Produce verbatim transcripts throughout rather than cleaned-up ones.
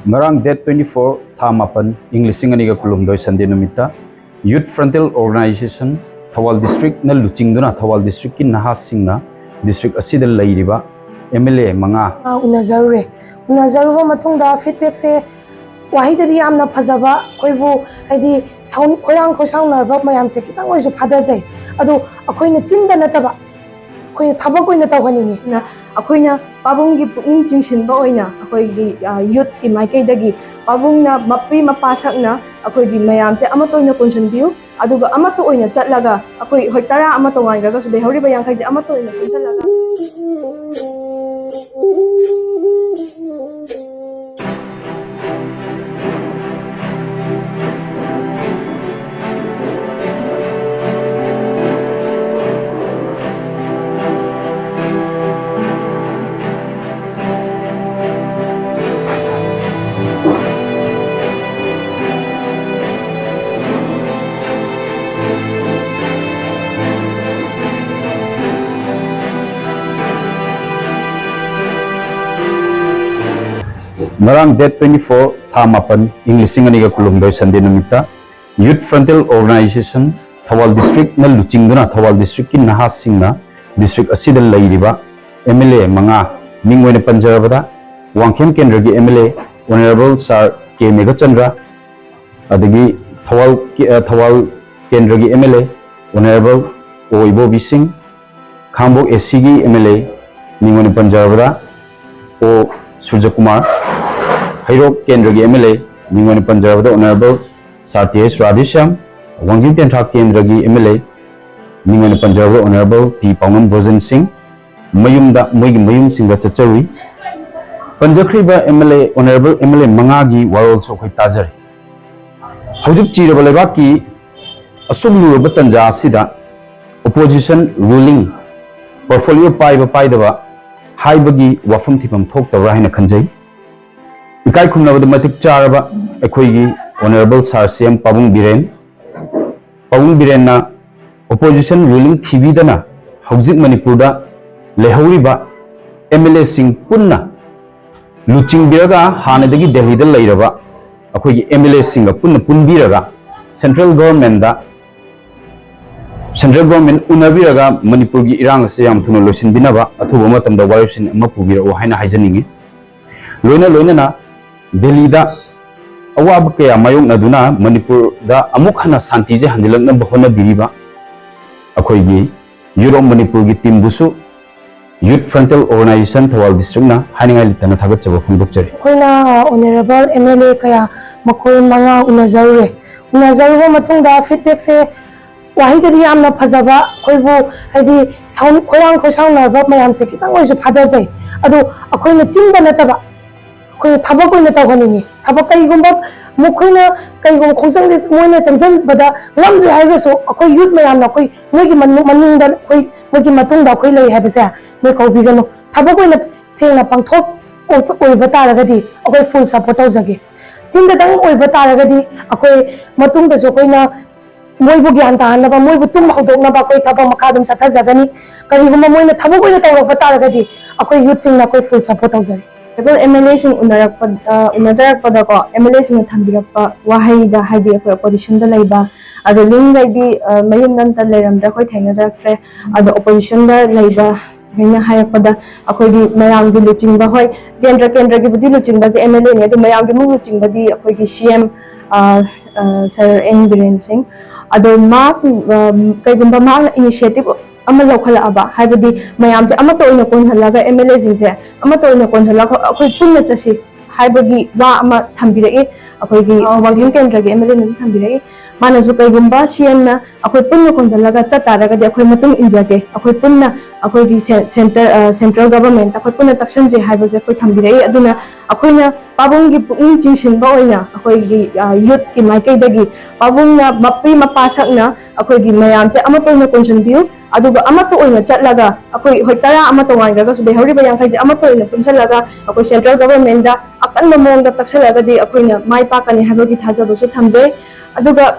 ꯉꯔꯥꯡ date twenty four, ꯊꯥ ꯃꯥꯄꯟ, ꯏꯪ ꯂꯤꯁꯤꯡ ꯑꯅꯤꯒ ꯀꯨꯟꯍꯨꯝꯗꯣꯏ, Sunday ꯅꯨꯃꯤꯠꯇ Youth Frontal Organization Thoubal district ꯅ ꯂꯨꯆꯤꯡꯗꯨꯅ ꯊꯧꯕꯥꯜ district ꯀꯤ ꯅꯍꯥꯁꯤꯡꯅ district ꯑꯁꯤꯗ ꯂꯩꯔꯤꯕ M L A ꯃꯉꯥ ꯑ, ꯎꯅꯖꯔꯨꯔꯦ꯫ ꯎꯅꯖꯔꯨꯕ ꯃꯇꯨꯡꯗ feedback ꯁꯦ ꯋꯥꯍꯩꯗꯗꯤ ꯌꯥꯝꯅ ꯐꯖꯕ, ꯑꯩꯈꯣꯏꯕꯨ ꯍꯥꯏꯗꯤ ꯁꯥꯎꯟ-, ꯈꯣꯏꯔꯥꯡ ꯈꯣꯏꯁꯥꯎꯅꯔꯕ ꯃꯌꯥꯝꯁꯦ ꯈꯤꯇꯪ ꯑꯣꯏꯔꯁꯨ ꯐꯥꯊꯖꯩ꯫ ꯑꯗꯣ ꯑꯩꯈꯣꯏꯅ ꯆꯤꯟꯗ ꯅꯠꯇꯕ ꯑꯩꯈꯣꯏꯅ ꯊꯕꯛ ꯑꯣꯏꯅ ꯇꯧꯍꯟꯅꯤꯡꯉꯤ꯫ ꯑꯗꯨꯅ ꯑꯩꯈꯣꯏꯅ ꯄꯥꯕꯨꯡꯒꯤ ꯄꯨꯛꯅꯤꯡ ꯆꯤꯡꯁꯤꯟꯕ ꯑꯣꯏꯅ ꯑꯩꯈꯣꯏꯒꯤ, ꯑ, youth ꯀꯤ ꯃꯥꯏꯀꯩꯗꯒꯤ ꯄꯥꯕꯨꯡꯅ ꯃꯄꯤ ꯃꯄꯥ ꯁꯛꯅ ꯑꯩꯈꯣꯏꯒꯤ ꯃꯌꯥꯝꯁꯦ ꯑꯃꯠꯇ ꯑꯣꯏꯅ ꯄꯨꯟꯁꯤꯟꯕꯤꯌꯨ, ꯑꯗꯨꯒ ꯑꯃꯠꯇ ꯑꯣꯏꯅ ꯆꯠꯂꯒ ꯑꯩꯈꯣꯏ ꯍꯣꯏ ꯇꯔꯥ ꯑꯃ ꯇꯣꯉꯥꯟꯈ꯭ꯔꯒꯁꯨ ꯂꯩꯍꯧꯔꯤꯕ ꯌꯥꯡꯈꯩꯁꯦ ꯑꯃꯠꯇ ꯑꯣꯏꯅ ꯄꯨꯟꯁꯤꯜꯂꯒ ꯉꯔꯥꯡ date twenty four, ꯊꯥ ꯃꯥꯄꯟ, ꯏꯪ ꯂꯤꯁꯤꯡ ꯑꯅꯤꯒ ꯀꯨꯟꯍꯨꯝꯗꯣꯏ, Sunday ꯅꯨꯃꯤꯠꯇ Youth Frontal Organization Thoubal district ꯅ ꯂꯨꯆꯤꯡꯗꯨꯅ ꯊꯧꯕꯥꯜ district ꯀꯤ ꯅꯍꯥꯁꯤꯡꯅ district ꯑꯁꯤꯗ ꯂꯩꯔꯤꯕ M L A ꯃꯉꯥ, ꯃꯤꯡ ꯑꯣꯏꯅ ꯄꯟꯖꯔꯕꯗ ꯋꯥꯡꯈꯦꯝ ꯀꯦꯟꯗ꯭ꯔꯒꯤ M L A Honourable Sir K Meghachandra, ꯑꯗꯒꯤ ꯊꯧꯕꯥꯜ, ꯑ, ꯊꯧꯕꯥꯜ ꯀꯦꯟꯗ꯭ꯔꯒꯤ M L A Honourable ꯑꯣ ꯏꯕꯣꯕꯤ ꯁꯤꯡ, ꯈꯥꯡꯕꯣꯛ A C ꯒꯤ M L A ꯃꯤꯡ ꯑꯣꯏꯅ ꯄꯟꯖꯔꯕꯗ ꯑꯣ ꯁꯨꯔꯖꯀꯨꯃꯥꯔ, ꯍꯩꯔꯣꯛ ꯀꯦꯟꯗ꯭ꯔꯒꯤ M L A ꯃꯤꯡ ꯑꯣꯏꯅ ꯄꯟꯖꯔꯕꯗ Honourable Sir T H Radheshyam, ꯋꯥꯡꯖꯤꯡ ꯇꯦꯟꯊꯥ ꯀꯦꯟꯗ꯭ꯔꯒꯤ M L A ꯃꯤꯡ ꯑꯣꯏꯅ ꯄꯟꯖꯔꯕꯗ Honourable P ꯄꯥꯎꯅꯝ ꯕ꯭ꯔꯣꯖꯦꯟ ꯁꯤꯡ, ꯃꯌꯨꯝꯗ, ꯃꯣꯏꯒꯤ ꯃꯌꯨꯝꯁꯤꯡꯗ ꯆꯠꯆꯔꯨꯏ꯫ ꯄꯟꯖꯈ꯭ꯔꯤꯕ M L A, Honourable M L A ꯃꯉꯥꯒꯤ ꯋꯥꯔꯣꯜꯁꯨ ꯑꯩꯈꯣꯏ ꯇꯥꯖꯔꯦ꯫ ꯍꯧꯖꯤꯛ ꯆꯤꯔꯕ ꯂꯩꯕꯥꯛꯀꯤ ꯑꯁꯨꯛ ꯂꯨꯔꯕ ꯇꯟꯖꯥ ꯑꯁꯤꯗ opposition, ruling, portfolio ꯄꯥꯏꯕ ꯄꯥꯏꯗꯕ ꯍꯥꯏꯕꯒꯤ ꯋꯥꯐꯝ ꯊꯤꯐꯝ ꯊꯣꯛꯇꯕ꯭ꯔꯥ ꯍꯥꯏꯅ ꯈꯟꯖꯩ꯫ ꯏꯀꯥꯏ ꯈꯨꯝꯅꯕꯗ ꯃꯇꯤꯛ ꯆꯥꯔꯕ ꯑꯩꯈꯣꯏꯒꯤ Honourable Sir C M ꯄꯥꯕꯨꯡ ꯕꯤꯔꯦꯟ, ꯄꯥꯕꯨꯡ ꯕꯤꯔꯦꯟꯅ opposition, ruling ꯊꯤꯕꯤꯗꯅ ꯍꯧꯖꯤꯛ ꯃꯅꯤꯄꯨꯔꯗ ꯂꯩꯍꯧꯔꯤꯕ M L A ꯁꯤꯡ ꯄꯨꯟꯅ ꯂꯨꯆꯤꯡꯕꯤꯔꯒ ꯍꯥꯟꯅꯗꯒꯤ ꯗꯦꯜꯂꯤꯗ ꯂꯩꯔꯕ ꯑꯩꯈꯣꯏꯒꯤ ꯑꯦꯝ ꯑꯦꯜ ꯑꯦꯁꯤꯡꯒ ꯄꯨꯟꯅ ꯄꯨꯟꯕꯤꯔꯒ ꯁꯦꯟꯇ꯭ꯔꯦꯜ ꯒꯚꯔꯟꯃꯦꯟꯗ ꯁꯦꯟꯇ꯭ꯔꯦꯜ ꯒꯚꯔꯟꯃꯦꯟ ꯎꯅꯕꯤꯔꯒ ꯃꯅꯤꯄꯨꯔꯒꯤ ꯏꯔꯥꯡ ꯑꯁꯤ ꯌꯥꯝ ꯊꯨꯅ ꯂꯣꯏꯁꯤꯟꯕꯤꯅꯕ ꯑꯊꯨꯕ ꯃꯇꯝꯗ ꯋꯥꯔꯦꯞꯁꯤꯟ ꯑꯃ ꯄꯨꯕꯤꯔꯛꯎ ꯍꯥꯏꯅ ꯍꯥꯏꯖꯅꯤꯡꯉꯤ꯫ ꯂꯣꯏꯅ ꯂꯣꯏꯅꯅ ꯗꯦꯜꯂꯤꯗ ꯑꯋꯥꯕ ꯀꯌꯥ ꯃꯥꯌꯣꯛꯅꯗꯨꯅ ꯃꯅꯤꯄꯨꯔꯗ ꯑꯃꯨꯛ ꯍꯟꯅ ꯁꯥꯟꯇꯤꯁꯦ ꯍꯟꯖꯤꯜꯂꯛꯅꯕ ꯍꯣꯠꯅꯕꯤꯔꯤꯕ ꯑꯩꯈꯣꯏꯒꯤ ꯌꯨꯠ ꯑꯣꯐ ꯃꯅꯤꯄꯨꯔꯒꯤ ꯇꯤꯝꯕꯨꯁꯨ ꯌꯨꯠ ꯐ꯭ꯔꯟꯇꯦꯜ ꯑꯣꯔꯒꯅꯥꯏꯖꯦꯁꯟ ꯊꯧꯕꯥꯜ ꯗꯤꯁꯇ꯭ꯔꯤꯛꯅ ꯍꯥꯏꯅꯤꯡꯉꯥꯏ ꯂꯩꯇꯅ ꯊꯥꯒꯠꯆꯕ ꯐꯣꯡꯗꯣꯛꯆꯔꯤ꯫ ꯑꯩꯈꯣꯏꯅ ꯑꯣꯅꯔꯦꯕꯜ ꯑꯦꯝ ꯑꯦꯜ ꯑꯦ ꯀꯌꯥ ꯃꯈꯣꯏ ꯃꯉꯥ ꯎꯅꯖꯔꯨꯔꯦ꯫ ꯎꯅꯖꯔꯨꯕ ꯃꯇꯨꯡꯗ ꯐꯤꯗꯕꯦꯛꯁꯦ ꯋꯥꯍꯩꯗꯗꯤ ꯌꯥꯝꯅ ꯐꯖꯕ, ꯑꯩꯈꯣꯏꯕꯨ ꯍꯥꯏꯗꯤ ꯁꯥꯎꯟ-, ꯈꯣꯏꯔꯥꯡ ꯈꯣꯏꯁꯥꯎꯅꯔꯕ ꯃꯌꯥꯝꯁꯦ ꯈꯤꯇꯪ ꯑꯣꯏꯔꯁꯨ ꯐꯥꯊꯖꯩ꯫ ꯑꯗꯣ ꯑꯩꯈꯣꯏꯅ ꯆꯤꯟꯗ ꯅꯠꯇꯕ ꯑꯩꯈꯣꯏꯅ ꯊꯕꯛ ꯑꯣꯏꯅ ꯇꯧꯍꯟꯅꯤꯡꯉꯤ꯫ ꯊꯕꯛ ꯀꯔꯤꯒꯨꯝꯕ ꯃꯈꯣꯏꯅ ꯀꯔꯤꯒꯨꯝꯕ ꯈꯣꯡꯖꯪꯁꯦ ꯃꯣꯏꯅ ꯆꯪꯁꯤꯟꯕꯗ ꯉꯝꯗ꯭ꯔꯦ ꯍꯥꯏꯔꯒꯁꯨ ꯑꯩꯈꯣꯏ ꯌꯨꯠ ꯃꯌꯥꯝꯅ ꯑꯩꯈꯣꯏ ꯃꯣꯏꯒꯤ ꯃꯅꯨꯡ-, ꯃꯅꯤꯡꯗ ꯑꯩꯈꯣꯏ ꯃꯣꯏꯒꯤ ꯃꯇꯨꯡꯗ ꯑꯩꯈꯣꯏ ꯂꯩ ꯍꯥꯏꯕꯁꯦ ꯃꯣꯏ ꯀꯧꯕꯤꯒꯅꯨ꯫ ꯊꯕꯛ ꯑꯣꯏꯅ ꯁꯦꯡꯅ ꯄꯥꯡꯊꯣꯛ ꯑꯣꯏꯕ ꯇꯥꯔꯒꯗꯤ ꯑꯩꯈꯣꯏ ꯐꯨꯜ ꯁꯞꯄꯣꯔꯠ ꯇꯧꯖꯒꯦ꯫ ꯆꯤꯟꯗꯇꯪ ꯑꯣꯏꯕ ꯇꯥꯔꯒꯗꯤ ꯑꯩꯈꯣꯏ ꯃꯇꯨꯡꯗꯁꯨ ꯑꯩꯈꯣꯏꯅ ꯃꯣꯏꯕꯨ ꯒ꯭ꯌꯥꯟ ꯇꯥꯍꯟꯅꯕ, ꯃꯣꯏꯕꯨ ꯇꯨꯝ ꯍꯧꯗꯣꯛꯅꯕ ꯑꯩꯈꯣꯏ ꯊꯕꯛ ꯃꯈꯥ ꯑꯗꯨꯝ ꯆꯠꯊꯖꯒꯅꯤ꯫ ꯀꯔꯤꯒꯨꯝꯕ ꯃꯣꯏꯅ ꯊꯕꯛ ꯑꯣꯏꯅ ꯇꯧꯔꯛꯄ ꯇꯥꯔꯒꯗꯤ ꯑꯩꯈꯣꯏ ꯌꯨꯠꯁꯤꯡꯅ ꯑꯩꯈꯣꯏ ꯐꯨꯜ ꯁꯞꯄꯣꯔꯠ ꯇꯧꯖꯔꯤ꯫ ꯑꯦꯝ ꯑꯦꯜ ꯑꯦꯁꯤꯡ ꯎꯅꯔꯛꯄ, ꯑ, ꯎꯅꯗꯔꯛꯄꯗꯀꯣ, ꯑꯦꯝ ꯑꯦꯜ ꯑꯦꯁꯤꯡꯅ ꯊꯝꯕꯤꯔꯛꯄ ꯋꯥꯍꯩꯗ, ꯍꯥꯏꯗꯤ ꯑꯩꯈꯣꯏ ꯑꯣꯄꯣꯖꯤꯁꯟꯗ ꯂꯩꯕ, ꯑꯗꯣ ꯂꯤꯡꯒꯩꯗꯤ, ꯑ, ꯃꯌꯨꯝꯗ ꯑꯝꯇ ꯂꯩꯔꯝꯗ꯭ꯔꯦ, ꯑꯩꯈꯣꯏ ꯊꯦꯡꯅꯖꯔꯛꯇ꯭ꯔꯦ꯫ ꯑꯗꯣ ꯑꯣꯄꯣꯖꯤꯁꯟꯗ ꯂꯩꯕ ꯍꯥꯏꯅ ꯍꯥꯏꯔꯛꯄꯗ, ꯑꯩꯈꯣꯏꯒꯤ ꯃꯌꯥꯝꯒꯤ ꯂꯨꯆꯤꯡꯕ, ꯍꯣꯏ, ꯀꯦꯟꯗ꯭ꯔ ꯀꯦꯟꯗ꯭ꯔꯒꯤꯕꯨꯗꯤ ꯂꯨꯆꯤꯡꯕꯁꯦ ꯑꯦꯝ ꯑꯦꯜ ꯑꯦꯅꯤ, ꯑꯗꯨ ꯃꯌꯥꯝꯒꯤ ꯑꯃꯨꯛ ꯂꯨꯆꯤꯡꯕꯗꯤ ꯑꯩꯈꯣꯏꯒꯤ ꯁꯤ ꯑꯦꯝ, ꯑ, ꯑ, ꯁꯥꯔ ꯑꯦꯟ ꯕꯤꯔꯦꯟ ꯁꯤꯡ꯫ ꯑꯗꯣ ꯃꯍꯥꯛ, ꯑ, ꯀꯩꯒꯨꯝꯕ ꯃꯍꯥꯛꯅ ꯏꯅꯤꯁꯤꯌꯦꯇꯤꯚ ꯑꯃ ꯂꯧꯈꯠꯂꯛꯑꯕ, ꯍꯥꯏꯕꯗꯤ ꯃꯌꯥꯝꯁꯦ ꯑꯃꯠꯇ ꯑꯣꯏꯅ ꯀꯣꯟꯁꯤꯜꯂꯒ, ꯑꯦꯝ ꯑꯦꯜ ꯑꯦꯁꯤꯡꯁꯦ ꯑꯃꯠꯇ ꯑꯣꯏꯅ ꯀꯣꯟꯁꯤꯜꯂꯒ ꯑꯩꯈꯣꯏ ꯄꯨꯟꯅ ꯆꯠꯁꯤ ꯍꯥꯏꯕꯒꯤ ꯋꯥ ꯑꯃ ꯊꯝꯕꯤꯔꯛꯏ꯫ ꯑꯩꯈꯣꯏꯒꯤ, ꯑ, ꯋꯥꯡꯖꯤꯡ ꯀꯦꯟꯗ꯭ꯔꯒꯤ ꯑꯦꯝ ꯑꯦꯜ ꯑꯦꯅꯁꯨ ꯊꯝꯕꯤꯔꯛꯏ꯫ ꯃꯥꯅꯁꯨ ꯀꯩꯒꯨꯝꯕ ꯁꯤ ꯑꯦꯝꯅ ꯑꯩꯈꯣꯏ ꯄꯨꯟꯅ ꯀꯣꯟꯁꯤꯜꯂꯒ ꯆꯠ ꯇꯥꯔꯒꯗꯤ ꯑꯩꯈꯣꯏ ꯃꯇꯨꯡ ꯏꯟꯖꯒꯦ, ꯑꯩꯈꯣꯏ ꯄꯨꯟꯅ ꯑꯩꯈꯣꯏꯒꯤ ꯁꯦ-, ꯁꯦꯟꯇꯔ, ꯑ, ꯁꯦꯟꯇ꯭ꯔꯦꯜ ꯒꯚꯔꯟꯃꯦꯟꯠꯇ ꯑꯩꯈꯣꯏ ꯄꯨꯟꯅ ꯇꯛꯁꯟꯁꯦ ꯍꯥꯏꯕꯁꯦ ꯑꯩꯈꯣꯏ ꯊꯝꯕꯤꯔꯛꯏ꯫ ꯑꯗꯨꯅ ꯑꯩꯈꯣꯏꯅ ꯄꯥꯕꯨꯡꯒꯤ ꯄꯨꯛꯅꯤꯡ ꯆꯤꯡꯁꯤꯟꯕ ꯑꯣꯏꯅ ꯑꯩꯈꯣꯏꯒꯤ, ꯑ, ꯌꯨꯠꯀꯤ ꯃꯥꯏꯀꯩꯗꯒꯤ ꯄꯥꯕꯨꯡꯅ ꯃꯄꯤ ꯃꯄꯥ ꯁꯛꯅ ꯑꯩꯈꯣꯏꯒꯤ ꯃꯌꯥꯝꯁꯦ ꯑꯃꯠꯇ ꯑꯣꯏꯅ ꯀꯣꯟꯁꯤꯟꯕꯤꯌꯨ, ꯑꯗꯨꯒ ꯑꯃꯠꯇ ꯑꯣꯏꯅ ꯆꯠꯂꯒ ꯑꯩꯈꯣꯏ, ꯍꯣꯏ, ꯇꯔꯥ ꯑꯃ ꯇꯣꯉꯥꯟꯈ꯭ꯔꯒꯁꯨ ꯂꯩꯍꯧꯔꯤꯕ ꯌꯥꯡꯈꯩꯁꯦ ꯑꯃꯠꯇ ꯑꯣꯏꯅ ꯄꯨꯟꯁꯤꯜꯂꯒ ꯑꯩꯈꯣꯏ ꯁꯦꯟꯇ꯭ꯔꯦꯜ ꯒꯚꯔꯟꯃꯦꯟꯠꯇ ꯑꯀꯟꯕ ꯃꯑꯣꯡꯗ ꯇꯛꯁꯜꯂꯒꯗꯤ ꯑꯩꯈꯣꯏꯅ ꯃꯥꯏ ꯄꯥꯛꯀꯅꯤ ꯍꯥꯏꯕꯒꯤ ꯊꯥꯖꯕꯁꯨ ꯊꯝꯖꯩ꯫ ꯑꯗꯨꯒ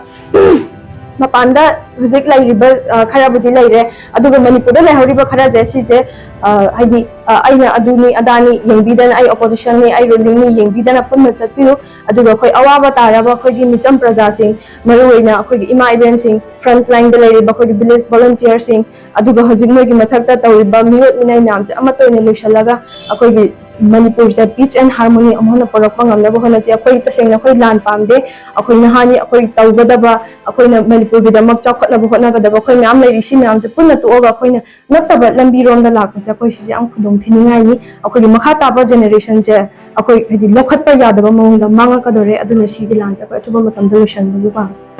ꯃꯄꯥꯟꯗ ꯍꯧꯖꯤꯛ ꯂꯩꯔꯤꯕ ꯑ, ꯈꯔꯕꯨꯗꯤ ꯂꯩꯔꯦ, ꯑꯗꯨꯒ ꯃꯅꯤꯄꯨꯔꯗ ꯂꯩꯍꯧꯔꯤꯕ ꯈꯔꯁꯦ ꯁꯤꯁꯦ ꯑ, ꯍꯥꯏꯗꯤ ꯑ, ꯑꯩꯅ ꯑꯗꯨꯅꯤ ꯑꯗꯥꯅꯤ ꯌꯦꯡꯕꯤꯗꯅ, ꯑꯩ ꯑꯣꯄꯣꯖꯤꯁꯟꯅꯤ, ꯑꯩ ꯔꯨꯂꯤꯡꯅꯤ ꯌꯦꯡꯕꯤꯗꯅ ꯄꯨꯟꯅ ꯆꯠꯄꯤꯌꯨ꯫ ꯑꯗꯨꯒ ꯑꯩꯈꯣꯏ ꯑꯋꯥꯕ ꯇꯥꯔꯕ ꯑꯩꯈꯣꯏꯒꯤ ꯃꯤꯆꯝ ꯄ꯭ꯔꯖꯥꯁꯤꯡ, ꯃꯔꯨꯑꯣꯏꯅ ꯑꯩꯈꯣꯏꯒꯤ ꯏꯃꯥ ꯏꯕꯦꯟꯁꯤꯡ, ꯐ꯭ꯔꯟꯠ ꯂꯥꯏꯟꯗ ꯂꯩꯔꯤꯕ ꯑꯩꯈꯣꯏꯒꯤ ꯚꯤꯂꯦꯖ ꯚꯣꯂꯨꯟꯇꯤꯌꯔꯁꯤꯡ, ꯑꯗꯨꯒ ꯍꯧꯖꯤꯛ ꯃꯣꯏꯒꯤ ꯃꯊꯛꯇ ꯇꯧꯔꯤꯕ ꯃꯤꯑꯣꯠ ꯃꯤꯅꯩ ꯃꯌꯥꯝꯁꯦ ꯑꯃꯠꯇ ꯑꯣꯏꯅ ꯂꯣꯏꯁꯤꯜꯂꯒ ꯑꯩꯈꯣꯏꯒꯤ ꯃꯅꯤꯄꯨꯔꯁꯦ peace and harmony ꯑꯃꯨꯛ ꯍꯟꯅ ꯄꯨꯔꯛꯄ ꯉꯝꯅꯕ ꯍꯣꯠꯅꯁꯤ꯫ ꯑꯩꯈꯣꯏ ꯇꯁꯦꯡꯅ ꯑꯩꯈꯣꯏ ꯂꯥꯟ ꯄꯥꯝꯗꯦ, ꯑꯩꯈꯣꯏ ꯅꯍꯥꯅꯤ, ꯑꯩꯈꯣꯏ ꯇꯧꯒꯗꯕ, ꯑꯩꯈꯣꯏꯅ ꯃꯅꯤꯄꯨꯔꯒꯤꯗꯃꯛ ꯆꯥꯎꯈꯠꯅꯕ ꯍꯣꯠꯅꯒꯗꯕ ꯑꯩꯈꯣꯏ ꯃꯌꯥꯝ ꯂꯩꯔꯤ꯫ ꯁꯤ ꯃꯌꯥꯝꯁꯦ ꯄꯨꯟꯅ ꯇꯣꯛꯑꯒ ꯑꯩꯈꯣꯏꯅ ꯅꯠꯇꯕ ꯂꯝꯕꯤꯔꯣꯝꯗ ꯂꯥꯛꯄꯁꯦ ꯑꯩꯈꯣꯏ ꯁꯤꯁꯦ ꯌꯥꯝ ꯈꯨꯗꯣꯡ ꯊꯤꯅꯤꯡꯉꯥꯏꯅꯤ꯫ ꯑꯩꯈꯣꯏꯒꯤ ꯃꯈꯥ ꯇꯥꯕ ꯖꯦꯅꯦꯔꯦꯁꯟꯁꯦ ꯑꯩꯈꯣꯏ ꯍꯥꯏꯗꯤ ꯂꯧꯈꯠꯄ ꯌꯥꯗꯕ ꯃꯑꯣꯡꯗ ꯃꯥꯡꯉꯛꯀꯗꯧꯔꯦ꯫ ꯑꯗꯨꯅ ꯁꯤꯒꯤ ꯂꯥꯟꯁꯦ ꯑꯩꯈꯣꯏ ꯑꯊꯨꯕ ꯃꯇꯝꯗ ꯂꯣꯏꯁꯤꯟꯕꯒꯤ ꯄꯥꯝꯃꯤ꯫